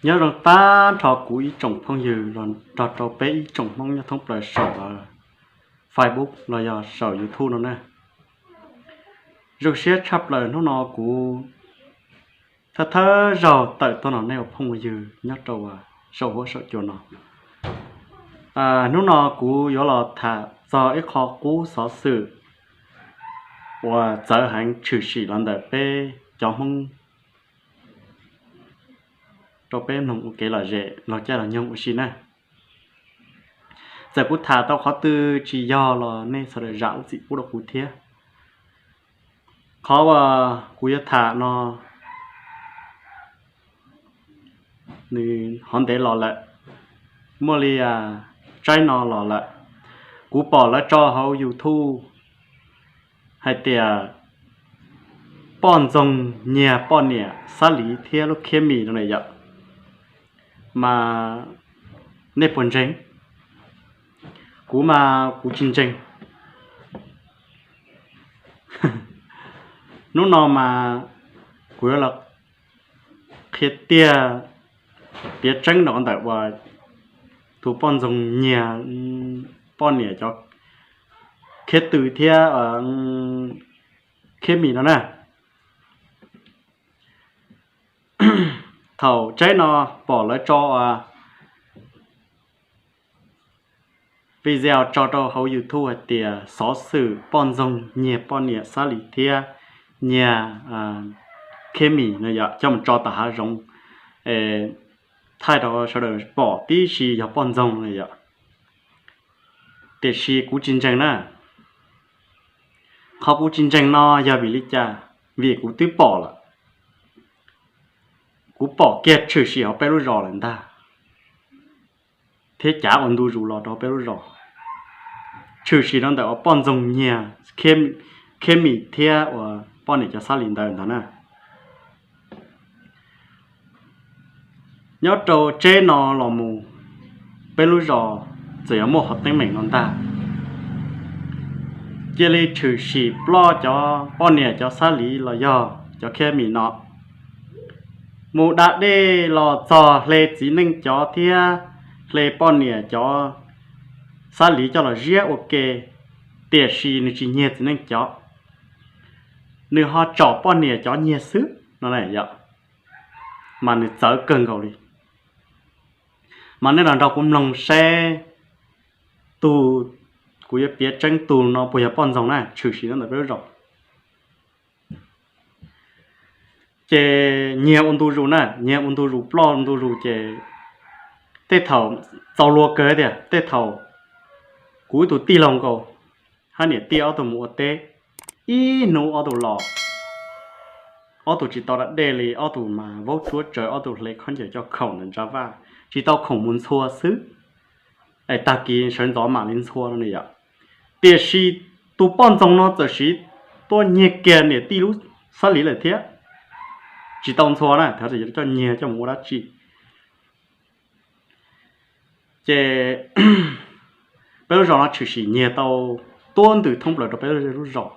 Nyob zoo tag nrho kuv ib tsoom phooj ywg los nrog rau peb ib tsoom Hmoob nyob thoob plaws saum Facebook los yog saum YouTube no na. Zoo siab tshaj plaws hnub no kuv thawj thawj zaug tawm tuaj nrog nej ua phooj ua ywg nyob rau saum huab saum cua no. Hnub no kuv yuav los tham txog ib qho qub xov xwm uas txawv heev tshwm sim los ntawm peb cov Hmoob rau peb mloog ua kev lom zem laug caij laug nyoog ua si na. Txawm kuv tham tau qhov twg tsis yog los nej sawv daws zam lub txim pub rau kuv thiab. Qhov uas kuv yuav tham no nws hov ntev los lawm, muaj li tsaib no los lawm. Kuv pom lawv tso hauv YouTube hais tias poj ntxoog nyiag poj niam Xab Liv thiab lub Khiab Mis no na yom. Mas nej puas ntseeg? Kuv mas kuv tsis ntseeg. Hnub no mas kuv yuav los qhia tiag piav tseeb rau ntawm uas tus poj ntxoog nyiag poj niam cov Khiab Tw thiab Khiab Mis no na. Thaum tsaib no pom lawv tso video tso rau hauv YouTube hais tias xov xwm poj ntxoog nyiag poj niam Xab Liv thiab nyiag Khiab Mis no yom, coj mus tso tom hav zoov, thaij rau sawv daws pom tib si yog poj ntxoog no yom. Tiam sis kuv tsis ntseeg na. Qhov kuv tsis ntseeg no yog vim li cas? Vim kuv twb pom lawm. Kuv pom kiag tshwm sim hauv peb lub zos lawm ntag, thiab cav ua ntu zus los rau peb lub zos, tshwm sim rau ntawm uas poj ntxoog nyiag Khiab Mis thiab uas poj niam cov Xab Liv ntawd ntag na. Nyob rau tsaib no los mus, peb lub zos txawm yuav muaj qhov teeb meem no ntag, cia li tshwm sim ploj cov poj niam cov Xab Liv los yog cov Khiab Mis no, mus da dej los txog hle txiv neej cov thiab hle poj niam cov Xab Liv coj los ziab ua ke, tiam sis nws tsis nyiag txiv neej cov, nws ho tsom poj niam cov nyiag xwb no na yom. Mas nws txawv kawg nkaus li. Mas nej los nrog kuv mloog seb tus kuv yuav piav tseeb tus no puas yog poj ntxoog na, tshwm sim rau ntawm peb lub zos. Ces nyiag ua ntu zus na, nyiag ua ntu zus, ploj ntu zus ces tej thaum txaus luag kawg tiag. Tej thaum kuv ib tug tij laug nkaus, hab niam tij ob tug mus ua teb, ib hnub ob tug los, ob tug tsis tau da dej li, ob tug mas vaub tsuab tsaws, ob tug hle khaub ncaws coj khoom ntawm ntsa vaj, tsis tau khoom mus ntxhua xwb, es tag kis sawv ntxov mam li ntxhua no ne yom. Tiam sis tus poj ntxoog no txawm sim tuaj nyiag kiag niam tij lub Xab Liv lawm thiab, tsis tau ntxhua na, coj nyiag coj mus ua dab tsi. Ces peb lub zos no tshwm sim nyiag tau tuab ntws thoob plaws rau peb lub zos,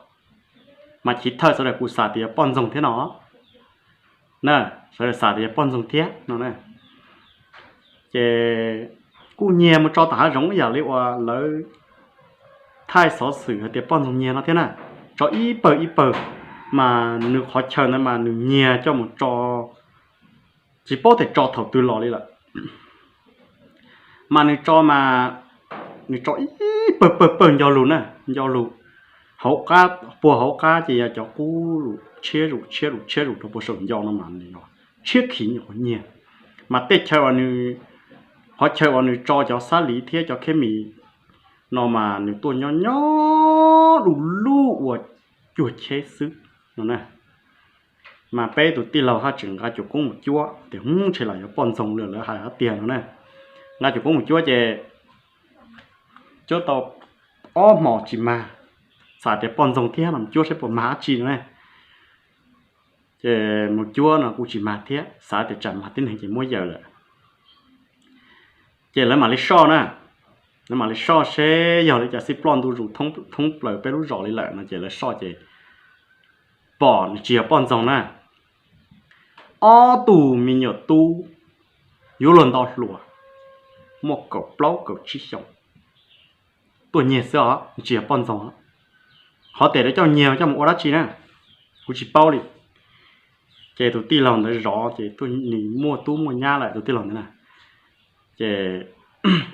mas chiv thawj sawv daws kuj xav tias yog poj ntxoog thiab no na, sawv daws xav tias yog poj ntxoog thiab no na. Ces kuj nyiag mus tso tom hav zoov ib yam li uas lawv thaij xov xwm hais tias poj ntxoog nyiag no thiab na, tso ib pawg ib pawg, mas nws qhov chaw ntawd mas nws nyiag coj mus tso, tsis paub tias tso thaum twg los li lawm. Mas nws tso mas nws tso ib pawg pawg pawg nco lug na, nco lug, hauv qab, puag hauv qab ces yog cov qub, tshiab zus tshiab zus tshiab zus rau puag saum nco no mas tshiab khiv nyuam qhuav nyiag. Mas tej chaw uas nws, qhov chaw uas nws tso cov Xab Liv thiab cov Kheb Mis no mas nws tuaj nyob nyob du lug ua cuag cheb xwb no na. Mas peb tus tij laug haj tseem nqa cuam koob mus cuab tias, hm, ntshe los yog poj ntxoog li lawv hais hab tiag no na. Nqa cuam koob mus cuab ces cuab tau ob hmos tsis mag, xav tias poj ntxoog thiab no, mus cuab saib puas mag dab tsi no na. Ces mus cuab no kuj tsis mag thiab, xav tias tsam mag tib neeg ces muab yawm lawm. Ces lawv mam li soj na, lawv mam li soj seb yog li cas xij ploj ntu zus thoob plaws peb lub zos li lawm no ces lawv soj ces pom nws tsis yog poj ntxoog na. Ob tug me nyuam tub yuav luag nto hluas, muaj kaum plaub kaum tsib xyoos, tuaj nyiag xwb os, nws tsis yog poj ntxoog. Qhov tes lawv coj nyiag coj mus ua dab tsi na, kuv tsis paub li. Ces tus tij laug ntawd zov ces nws muaj tub muaj nyab lawm tus tij laug ntawd na. Ces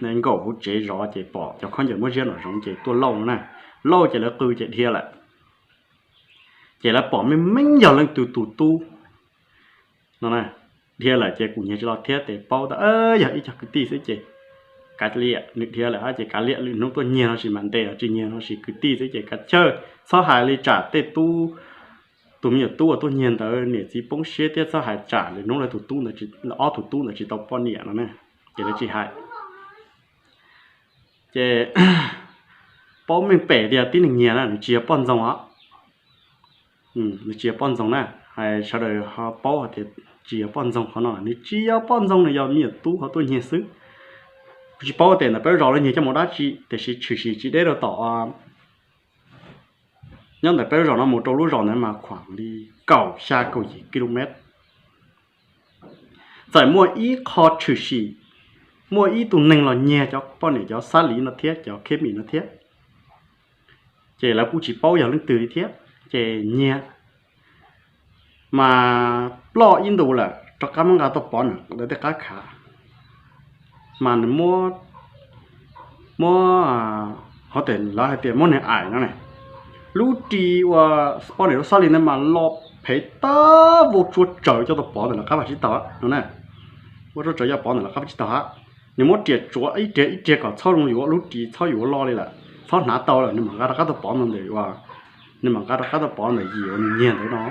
nkaum hauv tsev zov ces pom cov khaub ncaws muab ziab nraum zoov ces tuaj lauj no na. Lauj ces lawv qw ces dhia lawm. Ces lawv pom meej meej yog leej twg tus tub no na. Dhia lawm ces kuv nyiag tsis los thiab ces paub tias yog ib co kwv tij xwb ces kav liam, nws dhia lawm ces kav liam, lwm hnub tuaj nyiag no sis mam ntes, tsis nyiag no sis kwv tij xwb ces kav chawj, txhob hais li tsam tej tub, tus me nyuam tub uas tuaj nyiag ntawd niam txiv poob siab thiab txhob hais tsam lwm hnub lawv tus tub ntawd, ob tug tub ntawd tsis tau poj niam no na. Ces lawv tsis hais. Ces paub meej pem tias tib neeg nyiag na nws tsis yog poj ntxoog os. Nws tsis yog poj ntxoog na, hais sawv daws ho paub hais tias tsis yog poj ntxoog qhov no, nws tsis yog poj ntxoog, nws yog me nyuam tub ho tuaj nyiag xwb. Kuv tsis paub tias ntawm peb lub zos lawv nyiag coj mus dab tsi tiam sis tshwm sim tsis deb rau tom nyob ntawm peb lub zos no mus rau lub zos ntawd mas khuam li kaum xya kaum yim kilomev. Txawm muaj ib qho tshwm sim, muaj ib tug neeg los nyiag cov poj niam cov xab liv no thiab cov kheb mis no thiab, ces lawv kuj tsis paub yog leej twg li thiab. Ces nyiag mas ploj ib ntus lawm rov qab muab nqa tuaj pov ntawm lawv tej qab khav, mas nws muab, muab, hov tes lawv hais tias muab nws aim no ne. Lub ris uas poj niam lub xab liv ntawd mas lo phev tag vau tsuas tsawv coj tuaj pov ntawm lawv qab vaj tsib taug no na. Vau tsuas tsawv coj pov ntawm lawv qab vaj tsib taug hab. Nws muab riam tsuav ib riam ib riam kom txhob zoo yuav, lub ris txhob yuav lo li lawm, txhob hnav tau lawm, nws mam nqa rov qab tuaj pov ntawm, nws mam nqa rov qab tuaj pov ntawm yim uas nws nyiag ntawd no.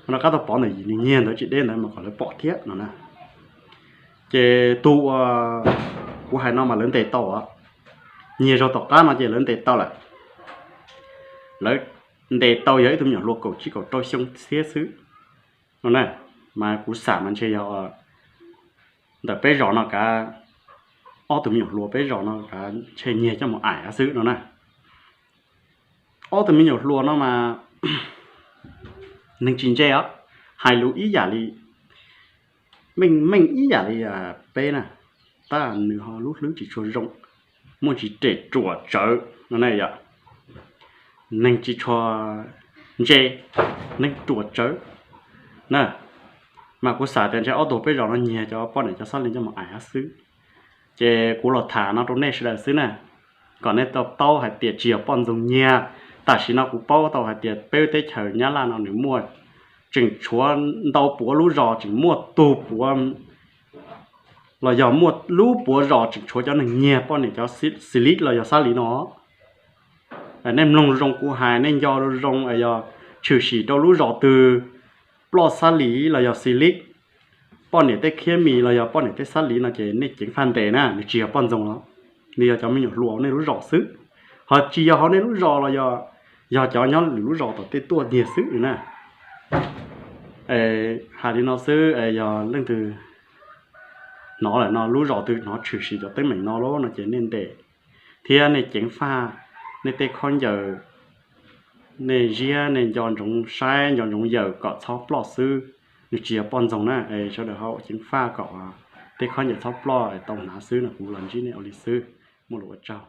Nqa rov qab tuaj pov ntawm yim nws nyiag ntawd tsis deb ntawd mas kom lawv pom thiab no na. Ces tus uas kuv hais no mas lawv ntes tau, nyiag zog tom qab no ces lawv ntes tau lawm. Lawv ntes tau yog ib tug me nyuam hluas kaum tsib kaum rau xyoo thiab xwb no na. Mas kuv xam mas ntshe yog ntawm peb zos no kav, ob tug me nyuam hluas peb zos no kav ntshe nyiag coj mus aim xwb no na. Ob tug me nyuam hluas no mas neeg tsis ntse os, hais lus ib yam li, meej meej ib yam li peb na, tab nws ho lub hlwb tsis tshua zoo, muaj tsis riam tsuav tsawv no na yom. Neeg tsis tshua ntse, neeg ruam tsawv na. Mas kuv xav tias ntshe ob tug peb zos no nyiag cov poj niam cov xab li coj mus aim hab xwb. Ces kuv los tham no rau nej sawv daws xwb na, kom nej tau paub hais tias tsis yog poj ntxoog nyiag. Tam sim no kuv paub tau hais tias peb lub teb chaws Nyab Laj no nws muaj, tseem tshuav ntau puav lub zos tseem muaj tug puav, los yog muaj lub puav zos tseem tshuav cov neeg nyiag poj niam cov xi lis los yog xab li no. Nej mloog zoo kuv hais, nej nco zoo, yog tshwm sim rau lub zos twg ploj xab li los yog xi lis, poj niam tej khiab mis los yog poj niam tej xab li no ces nej ceev faj ntes na, nws tsis yog poj ntxoog los, nws yog cov me nyuam hluas nej lub zos xwb. Ho tsis yog hauv nej lub zos los yog, yog cov nyob lwm lub zos tom tej tuaj nyiag xwb na. Hais li no xwb, yog leej twg hnov lawm no, lub zos twg hnov tshwm sim cov teeb meem no lawm no ces nej ntes thiab nej ceev faj nej tej khaub ncaws, nej ziab nej nco ntsoov saib nco ntsoov yawm kom txhob ploj xwb. Nws tsis yog poj ntxoog na, sawv daws ho ua ceev faj kom tej khaub ncaws txhob ploj tau hnav xwb no. Kuv los ntsib nej ua li xwb, muaj lus ua tsaug.